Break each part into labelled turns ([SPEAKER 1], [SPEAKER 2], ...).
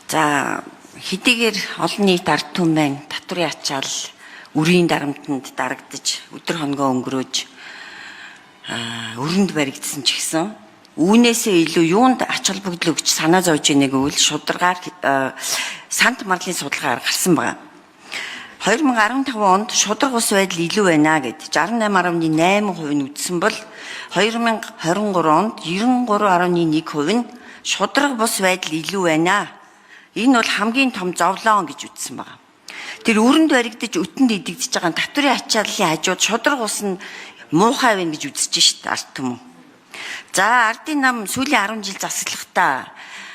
[SPEAKER 1] За, хэдийгээр олон нийт ард түмэн татврын ачаал үрийн дарамтанд дарагдаж өдөр хоногоо өнгөрөөж өрөнд баригдсан ч гэсэн үүнээсээ илүү юунд ач холбогдол өгч санаа зовж ийнэ гэвэл шударгаар сант марлын судалгаагаар гарсан байгаа. 2015 онд шударга ус байдал илүү байна гэд 68.8% нь үтсэн бол 2023 онд 93.1% нь шударга бус байдал илүү байна. Энэ бол хамгийн том зовлон гэж үтсэн байгаа. Тэр өрөнд баригдаж өтөнд идэгдэж байгаа татврын ачааллын хажууд шударга ус нь муухай байна гэж үзэж шít ард түмэн. За, ардын нам сүүлийн 10 жил засаглахдаа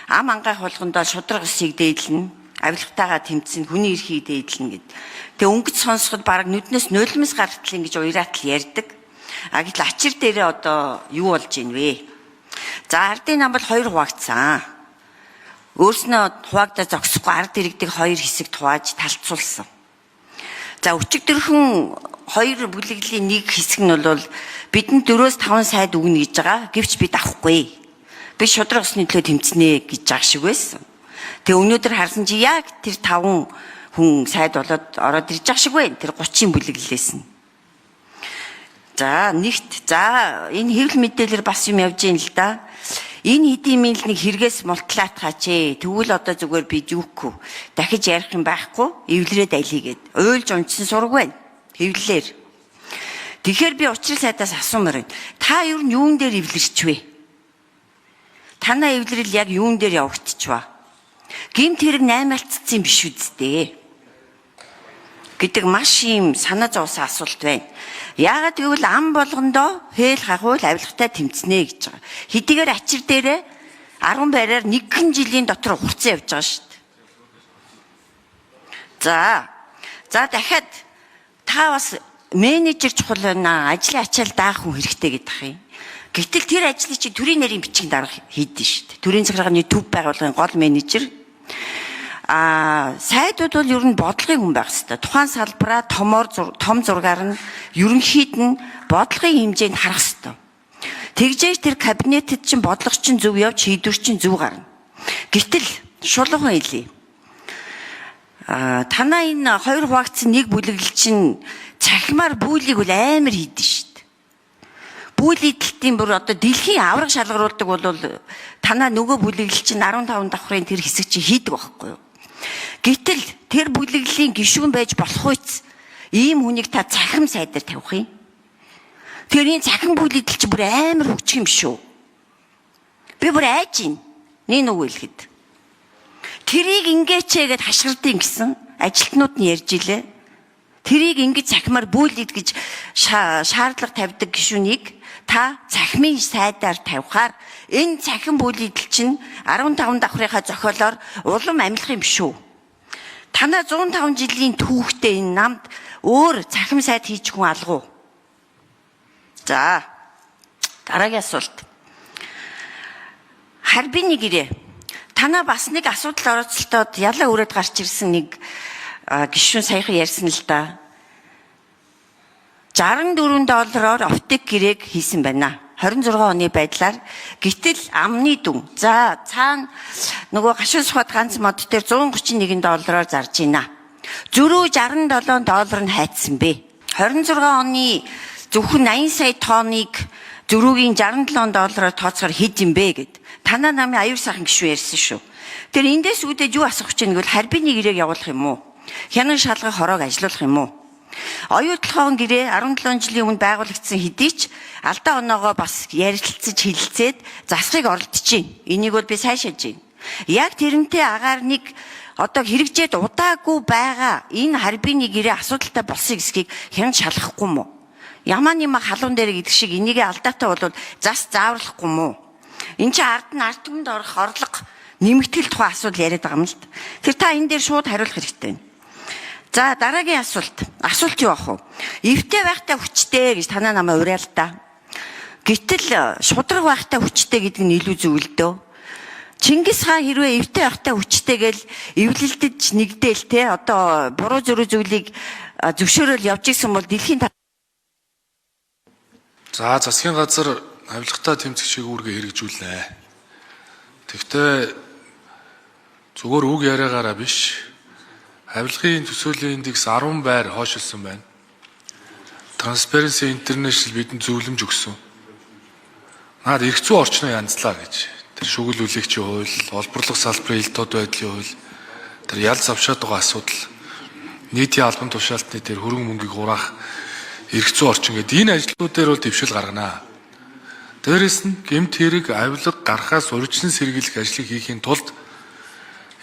[SPEAKER 1] ам ангаах болгондоо шударга усыг дээдлэнэ, авилгатайгаа тэмцэн, хүний эрхийг дээдлэнэ гэд. Тэгээ өнгөц сонсоход бараг нүднээс нулимс гартлын гэж уяраатал ярьдаг. А гэтэл ачир дээрээ одоо юу болж ийн вэ? За, ардын нам бол хоёр хуваагдсан. Өөрснөө хуваагдаа зогсохгүй ард иргэдэг хоёр хэсэгт хувааж талцуулсан. За, өчигдөрхөн хоёр бүлэглэлийн нэг хэсэг нь бол бидэнд 4-5 сайд өгнө гэж байгаа. Гэвч бид авахгүй. Би шудраг усны төлөө тэмцэнэ гэж байгаа шиг байсан. Тэгээ өнөөдөр харсан чи яг тэр 5 хүн сайд болоод ороод ирж байгаа шиг байна. Тэр 30-ын бүлэглэлээс нь. За, нэгт за энэ хэвлэл мэдээлэлээр бас юм явж ийн л да. Энэ хэдийн мэл нэг хэрэгээс мултлаатгаач ээ. Тэгвэл одоо зүгээр би юухгүй. Дахиж ярих юм байхгүй. Эвлэрээд алий гэд. Уйлж унтсан сураг байна. Хэвлэлээр. Тэгэхээр би учрал сайдаас асуумаар байна. Та ер нь юун дээр эвлэрч вэ? Танаа эвлэрэл яг юун дээр явагдчихваа? Гэмт хэрэг наймаалцсан юм биш үсттэй гэдэг маш ийм санаа зовсон асуулт байна. Яагаад гэвэл ам болгондоо хээл хахуул авилгатай тэмцнэ гэж байгаа. Хэдийгээр ачир дээрээ 10 байраар нэгэн жилийн дотор ухарсан явж байгаа шүү дээ. За. За, дахиад та бас менежер чухал байна. Ажлын ачаал даах хүн хэрэгтэй гэдэг юм. Гэтэл тэр ажлыг чи төрийн нарийн бичгийн дарга хийдэж шүү дээ. Төрийн захиргааны төв байгууллагын гол менежер. А сайдууд бол ер нь бодлогын хүн байх хэрэгтэй. Тухайн салбараа томоор том зургаар нь ерөнхийд нь бодлогын хэмжээнд харах хэрэгтэй. Тэгжээж тэр кабинетэд чинь бодлого чинь зөв явж, шийдвэр чинь зөв гарна. Гэтэл шулуухан хэлье. А танаа энэ хоёр хуваагдсан нэг бүлэглэл чинь цахимаар бүүлийг бол амар хийдэж шүү дээ. Бүүл эдэлтийн бүр одоо дэлхийн авраг шалгаруулдаг бол танаа нөгөө бүлэглэл чинь 15 давхрын тэр хэсэг чинь хийдэг байхгүй юу? Гэтэл тэр бүлэглэлийн гишүүн байж болох үйц ийм хүнийг та цахим сайдаар тавих юм. Тэр энэ цахим бүлэглэл чинь бүр амар хөгжих юм шүү. Би бүр айж байна. Нэг нүг хэлэхэд. Тэрийг ингээчээ гэд хашгирдیں гэсэн ажилтнууд нь ярьж илээ. Тэрийг ингэж цахимаар бүүлээд гэж шаардлага тавьдаг гишүүнийг та цахимын сайдаар тавихаар энэ цахим бүлэдэл чинь 15 давхрынхаа зохиолоор улам амилах юм шүү. Танаа 105 жилийн түүхтэй энэ намд өөр цахим сайд хийж хүн алгуу. За, дараагийн асуулт. Харбины гэрээ. Танаа бас нэг асуудал оролцолтод ялаа өрөөд гарч ирсэн нэг гишүүн саяхан ярьсан л да. 64 доллараар оптик гэрээг хийсэн байна. 26 оны байдлаар гэтэл амны дүн. За, цаана нөгөө гашуун сухад ганц мод дээр 131 доллараар зарж байна. Зөрүү 67 доллар нь хайцсан бэ. 26 оны зөвхөн 80 сая тонныг зөрүүгийн 67 доллараар тооцохоор хэд юм бэ гэд. Танаа намын аюур сайхан гишүүн ярьсан шүү. Тэр эндээс үүдэж юу асуух чинь гэвэл харбины гэрээг явуулах юм уу? Хянан шалгах хороог ажилуулах юм уу? Оюутлогоон гэрээ 17 жилийн өмнө байгуулагдсан хэдий ч алдаа оноогоо бас ярилцаж хилэлцээд засахыг оролдож байна. Энийг бол би сайшааж байна. Яг тэрнтэй агаар нэг одоо хэрэгжээд удаагүй байгаа энэ харбины гэрээ асуудалтай болсон хэсгийг хян шалгахгүй мó? Ямаа нима халуун дээр гэдэг шиг энийгээ алдаатай бол зас зааварлахгүй мó? Энд чинь ард нь ард түмэнд орох орлого нэмэгтгэл тухай асуудал яриад байгаа юм л да. Тэр та энэ дээр шууд хариулах хэрэгтэй байна. За, дараагийн асуулт. Асуулт юу ах вэ? Эвтэй байхдаа хүчтэй гэж танаа намайг уриал та. Гэтэл шудраг байхдаа хүчтэй гэдэг нь илүү зөв л дөө. Чингис хаан хэрвээ эвтэй байхдаа хүчтэй гэл эвлэлдэж нэгдээл те одоо буруу зөрүү зүйлийг зөвшөөрөл явж исэн бол дэлхийн
[SPEAKER 2] За, засгийн газар авилгатай тэмцэгчийг үүргээ хэрэгжүүлнэ. Тэгвэл Зүгээр үг яриагаараа биш. Авилгын төсөөлийн индекс 10 байр хойшилсан байна. Transparency International бидэнд зөвлөмж өгсөн. Наад эрх зүйн орчноо янзлаа гэж. Тэр шүгэл үлээгчийн хууль, олборлох салбарын ил тод байдлын хууль, тэр ял завшаад байгаа асуудал, нийтийн албан тушаалтны тэр хөрөнгө мөнгийг хураах эрх зүйн орчин гэдэг энэ ажлууд дээр бол дэвшил гаргана. Дээрээс нь гэмт хэрэг авилга гарахаас урьдчилан сэргийлэх ажлыг хийхийн тулд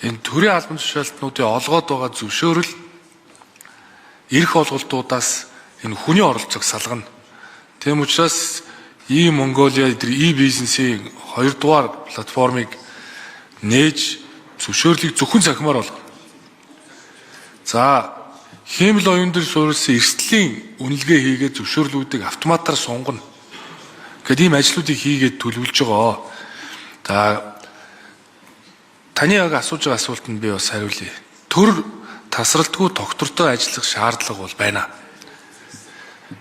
[SPEAKER 2] энэ төрийн албан тушаалтнуудын олгоод байгаа зөвшөөрөл эрх олголтуудаас энэ хүний оролцоог салгана. Тийм учраас E-Mongolia тэр e-бизнесийн хоёрдугаар платформыг нээж зөвшөөрлийг зөвхөн цахимаар олгоно. За, хиймэл оюун дээр суурилсан эрсдлийн үнэлгээ хийгээд зөвшөөрлүүдийг автоматар сунгана. Гэт ийм ажлуудыг хийгээд төлөвлөж байгаа. За, таны яг асууж байгаа асуултанд би бас хариулъя. Төр тасралтгүй тогтвортой ажиллах шаардлага бол байна.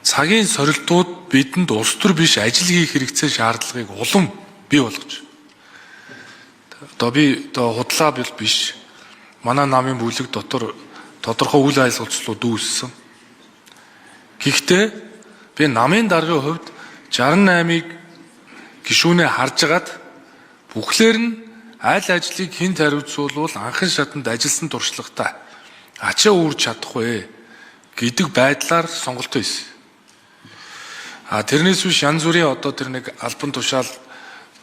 [SPEAKER 2] Цагийн сорилтууд бидэнд улс төр биш ажил хийх хэрэгцээ шаардлагыг улам бий болгож. Одоо би одоо худлаа биш. Манай намын бүлэг дотор тодорхой үйл ойлголцлууд үүссэн. Гэхдээ би намын даргын хувьд 68-ыг гишүүнээ харж агаад бүхлээр нь аль ажлыг хэн хариуцуулбал анхан шатанд ажилласан туршлагатай ачаа үүрч чадах вэ гэдэг байдлаар сонголт хийсэн. А тэрнээс биш янз бүрийн одоо тэр нэг албан тушаал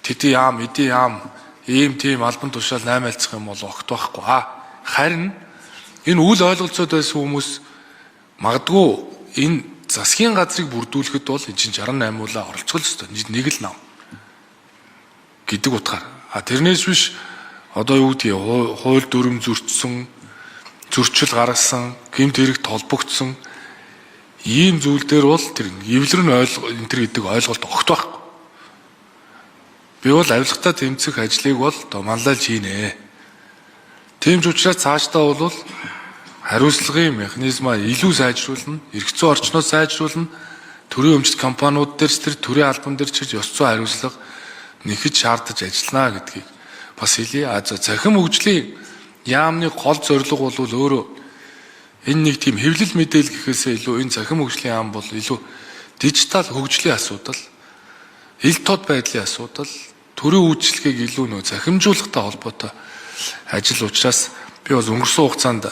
[SPEAKER 2] тэдий яам, эдий яам, ийм тийм албан тушаал наймаалцах юм бол огт байхгүй. Харин энэ үл ойлголцоод байсан хүмүүс магадгүй энэ засгийн газрыг бүрдүүлэхэд бол энэ чинь 68 уулаа оролцох л ёстой. Нэг л нам гэдэг утгаар. А тэрнээс биш одоо юу гэдгийг хууль дүрм зөрчсөн, зөрчил гаргасан, гэмт хэрэг толбогдсон ийм зүйл дээр бол тэр эвлэр нь энэ төр гэдэг ойлголт огт байхгүй. Би бол авилгатай тэмцэх ажлыг бол одоо манлайлж хийнэ. Тийм ч учраас цаашдаа бол хариуцлагын механизмаа илүү сайжруулна, эрх зүйн орчноо сайжруулна, төрийн өмчт компаниуд дээр ч тэр төрийн албан дээр ч ёс зүйн хариуцлага нэхэд шаардаж ажиллана гэдгийг бас хэлье. А за, цахим хөгжлийн яамны гол зорилго бол өөрөө энэ нэг тийм хэвлэл мэдээлэл гэхээсээ илүү энэ цахим хөгжлийн яам бол илүү дижитал хөгжлийн асуудал, ил тод байдлын асуудал, төрийн үйлчилгээг илүү нөө цахимжуулахтай холбоотой ажил учраас би бас өнгөрсөн хугацаанд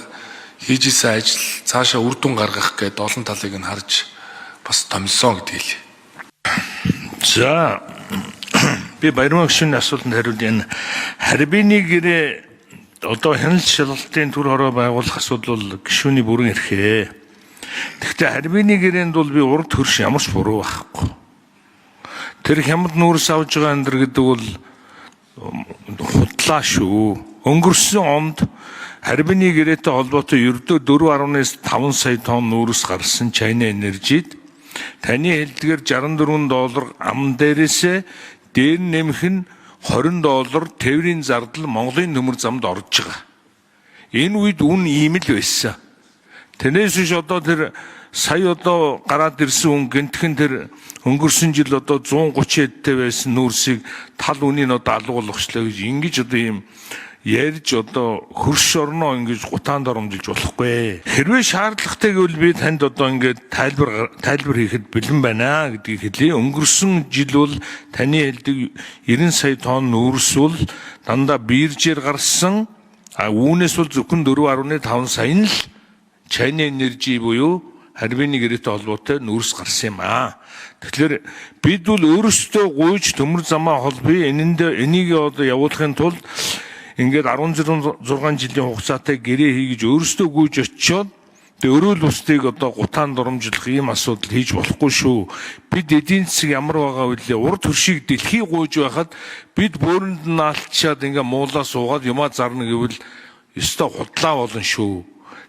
[SPEAKER 2] хийж исэн ажил цаашаа үр дүн гаргах гээд олон талыг нь харж бас томилсон гэдгийг хэлье.
[SPEAKER 3] За, би Баярмаа гишүүний асуултанд хариулъя. Энэ Харбины гэрээ одоо хяналт шалгалтын төр хороо байгуулах асуудал бол гишүүний бүрэн эрхээ. Тэгэхдээ Харбины гэрээнд бол би урд хөрш ямар ч буруу байхгүй. Тэр хямд нүүрс авж байгаа энэ гэдэг бол худлаа шүү. Өнгөрсөн онд Харбины гэрээтэй холбоотой ердөө 4.5 сая тонн нүүрс гарсан China Energy-д таны хэлдгээр 64 доллар ам дээрээсээ дээр нэмэх нь 20 доллар тээврийн зардал Монголын төмөр замд орж байгаа. Энэ үед үн ийм л байсан. Тэрнээс биш одоо тэр сая одоо гараад ирсэн үн гэнтхэн тэр өнгөрсөн жил одоо 130 эдтэй байсан нүүрсийг тал үнийг одоо алга болгочлоо гэж ингэж одоо ийм ярьж одоо хөрш орноо ингэж гутаанд оромжилж болохгүй. Хэрвээ шаардлагатай гэвэл би танд одоо ингээд тайлбар тайлбар хийхэд бэлэн байна гэдгийг хэлье. Өнгөрсөн жил бол таны хэлдэг 90 сая тонн нүүрс бол дандаа биржээр гарсан. А үүнээс бол зөвхөн 4.5 сая нь л China Energy буюу Харбины гэрээтэй холбоотой нүүрс гарсан юм аа. Тэгэхээр бид бол өөрсдөө гуйж төмөр замаа холбоё. Энэнд энийг одоо явуулахын тулд ингээд 16 жилийн хугацаатай гэрээ хийгэж өөрсдөө гүйж очиод тэгээ өрөөл бусдыг одоо гутаан дурамжлах ийм асуудал хийж болохгүй шүү. Бид эдийн засаг ямар байгаа вэ? Урд хөршийг дэлхий гуйж байхад бид бөөрөнд наалчаад ингээ муулаа суугаад юмаа зарна гэвэл ёстой худлаа болно шүү.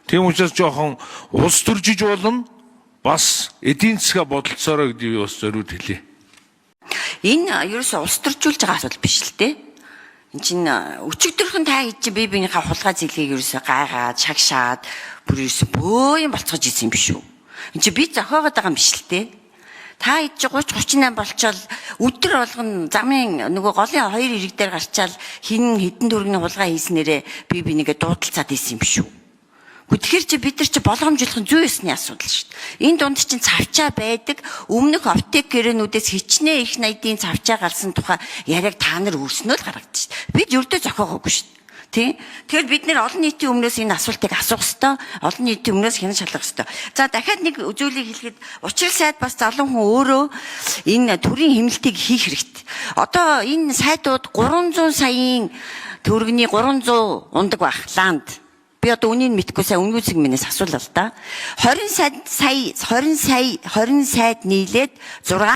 [SPEAKER 3] Тийм учраас жоохон улс төржиж болно. Бас эдийн засгаа бодолцоорой гэдгийг бас зориуд хэлье.
[SPEAKER 1] Энэ ерөөсөө улс төржүүлж байгаа асуудал биш л дээ. Эн чинь өчигдөрхөн та хэд чинь бие биенийхээ хулгай зэлгийг ерөөсөө гайгаад, шагшаад бүр ерөөсөө бөө юм болцгож исэн юм биш үү? Эн чинь би зохиогоод байгаа юм биш л дээ. Та хэд чи 30 38 болчоод өдөр болгоно замын нөгөө голын хоёр ирэг дээр гарчаал хин хэдэн төгрөгийн хулгай хийснээрээ би бинийгээ дуудалцаад исэн юм шүү. Гэхдээ чи бид нар чи болгоомжлох нь зүй ёсны асуудал шүү дээ. Энэ дунд чинь цавчаа байдаг. Өмнөх оптик гэрээнүүдээс хичнээн их найдын цавчаа гарсан тухай яриаг та нар өрснөө л гаргадсан шүү дээ. Бид ердөө зохиогоогүй шүү дээ. Тий? Тэгэхээр бид нэр олон нийтийн өмнөөс энэ асуултыг асуух ёстой, олон нийтийн өмнөөс хянан шалгах ёстой. За дахиад нэг зүйлийг хэлэхэд учир сайд бас залуу хүн өөрөө энэ төрийн хэмнэлтийг хийх хэрэгтэй. Одоо энэ сайдууд 300 саяын төгрөгийн 300 ундаг байх ланд. Би одоо үнийг мэдэхгүй сайн үнгүүцэг минээс асуулаа л да. 20 сая 20 сая 20 сайд нийлээд 6